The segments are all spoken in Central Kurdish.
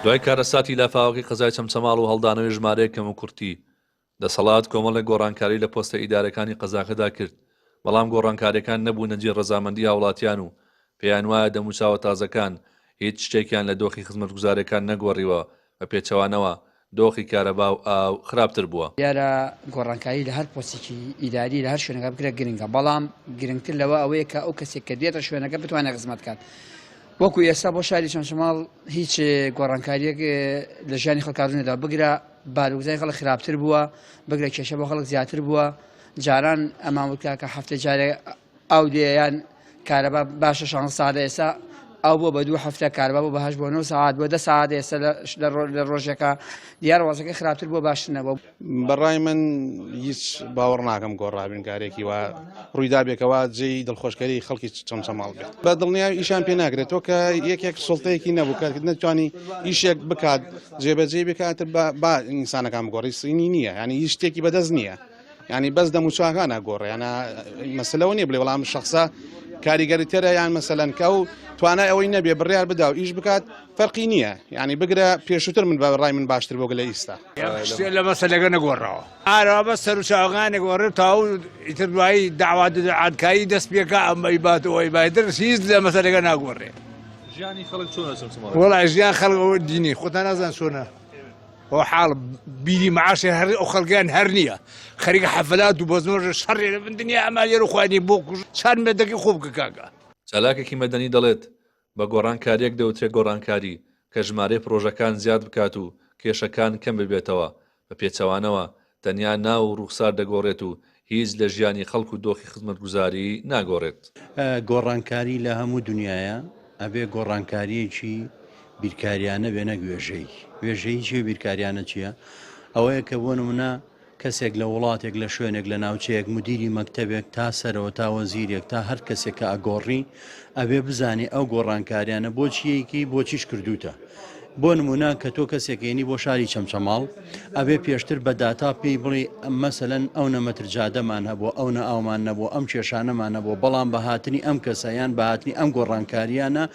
دوای کارەساتی لافاوەکەی قەزای چەمچەماڵ و هەڵدانەوەی ژمارەیەک کەموکورتی، دەسەڵات کۆمەڵێک گۆڕانکاری لە پۆستە ئیدارەکانی قەزاکەدا کرد، بەڵام گۆڕانکاریەکان نەبوونە جێی ڕەزامەندی هاوڵاتیان و پێیانوایە دەموچاوە تازەکان هیچ شتێکیان لە دۆخی خزمەتگوزاریەکان نەگۆڕیوە، بە پێچەوانەوە دۆخی کارەبا و ئاو خراپتر بووە. دیارە گۆڕانکاری لە هەر پۆستێکی ئیداری لە هەر شوێنەکە بکرێت گرنگە، بەڵام گرنگتر لەوە ئەوەیە کە ئەو کەسێک کە دێتە شوێنەکە بتوانێت خزمەت بکات. وەکو ئێستا بۆ شاری چەمچەماڵ هیچ گۆڕانکاریەک لە ژیانی خەڵکا ڕوونەداوە، بگرە باروگوزاری خەڵک خراپتر بووە، بگرە کێشە بۆ خەڵک زیاتر بووە. جاران ئەمان وت کاکە هەفتە جارێک ئاو دێ یان کارەبا باشە شانزە سەعاتە، ئێستا ئاو بووە بە دوو هەفتە، کارەبا بوو بە هەشت بۆ نۆ سەعات بۆ دە سەعات ئێستا لە ڕۆژێکا. دیارە وەزعەکە خراپتر بووە باشتر نەبووە. بەڕای من هیچ باوەڕ ناکەم گۆڕابینکارێکی وا ڕوویدابێ کە وا جێی دڵخۆشکەری خەڵکی چەمچەماڵ بێت. بە دڵنیایی ئیشیان پێ ناکرێت. تۆ کە یەکێک سوڵتەیەکی نەبوو کە نەتوانی ئیشێک بکات جێبەجێی بکات با ئینسانەکان بگۆڕی سینی نییە یعنی هیچ شتێکی بەدەست نییە یعنی بەس دەموچاکان ئەگۆڕێ یانە مەسلەوە نییە بڵێ وەڵام شخصە کاریگەریترە یان مەسەلەن کە ئەو توانای ئەوەی نەبێ بڕیار بدا و ئیش بکات فەرقی نییە یعنی بگرە پێشووتر من بە ڕای من باشتر بۆ گەلە ئیستا شتێ لە مەسەلەکە نەگۆڕاوە ئارا بە سەر و چاوەکانێک وەڕێ تاو ئیتر دوایی داوا عادکاری دەست پێکا ئەم ئەیبات و ئەیبات تر هیچ لە مەسەلەکە ناگۆڕێ ژیانی خەڵک چۆنە چەمچەماڵ؟ وەڵا ژیان خەڵک ئەوە دینی خۆتان نازان چۆنە ئەو حاڵ بیری معاشی هەر ئەو خەڵکیان هەر نییە خەریکە حەفلات و بەزمۆژە شەڕێ لە بن دنیا ئەما لێرە خوانی بۆ کوژ چار مێردەکەی خۆ بکە کاکە. چالاکێکی مەدەنی دەڵێت، بە گۆڕانکارییەک دەوترێ گۆڕانکاری، کە ژمارەی پڕۆژەکان زیاد بکات و کێشەکان کەم ببێتەوە، بە پێچەوانەوە تەنیا ناو و ڕووخسار دەگۆڕێت و هیچ لە ژیانی خەڵک و دۆخی خزمەتگوزاری ناگۆڕێت. گۆڕانکاری لە هەموو دنیایە ئەبێ گۆڕانکارییەکی بیرکاریانە بێ نەک وێژەیی. وێژەیی چییە و بیرکاریانە چییە؟ ئەوەیە کە بۆ نمونە کەسێک لە وڵاتێک لە شوێنێک لە ناوچەیەک مدیری مەکتەبێک تا سەرەوە تا وەزیرێک تا هەر کەسێک کە ئەگۆڕی ئەبێ بزانێ ئەو گۆڕانکاریانە بۆ چیەیکەی بۆ چیش کردوتە بۆ نمونە کە تۆ کەسێک ێنی بۆ شاری چەمچەماڵ ئەبێ پێشتر بە داتا پێی بڵێ مەسەلەن ئەو نە مەتر جادەمان هەبوو ئەو نە ئاومان نەبوو ئەم کێشانەمان نەبوو بەڵام بە هاتنی ئەم کەسە یان بە هاتنی ئەم گۆڕانکاریانە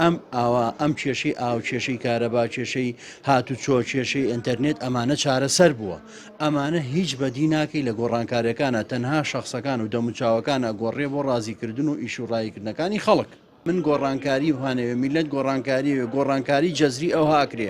ئەم ئاوا ئەم کێشەی ئاو کێشەی کارەبا کێشەی هاتوچۆ کێشەی ئینتەرنێت ئەمانە چارەسەر بووە ئەمانە هیچ بەدی ناکەی لە گۆڕانکاریەکانا تەنها شەخسەکان و دەموچاوەکان ئەگۆڕێ بۆ ڕازیکردن و ئیش و ڕاییکردنەکانی خەڵک. من گۆڕانکاری هانەوێ میلەت گۆڕانکاری وێ گۆڕانکاری جەزری ئەوها ئەکرێ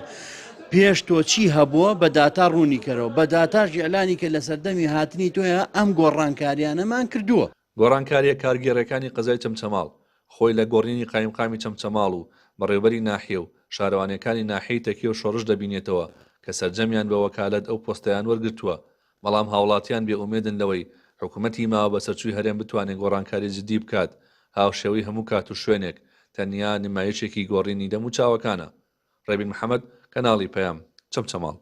پێش تۆ چی هەبووە بە داتا ڕوونی کەرەوە بە داتاش ئیعلانی کە لە سەردەمی هاتنی تۆیا ئەم گۆڕانکاریانەمان کردووە. گۆڕانکارییە کارگێڕییەکانی قەزای چەمچەماڵ، خۆی لە گۆڕینی قایمقامی چەمچەماڵ و بەڕێوەبەری ناحیە و شارەوانییەکانی ناحیەی تەکیە و شۆڕش دەبینێتەوە کە سەرجەمیان بە وەکالەت ئەو پۆستەیان وەرگرتووە، بەڵام هاوڵاتیان بێ ئومێدن لەوەی حکومەتی ماوە بەسەرچووی هەرێم بتوانێت گۆڕانکاری جدی بکات هاوشێوەی هەموو کات و شوێنێک تەنیا نمایشێکی گۆڕینی دەموچاوەکانە. ڕێبین محەمەد، کەناڵی پەیام، چەمچەماڵ.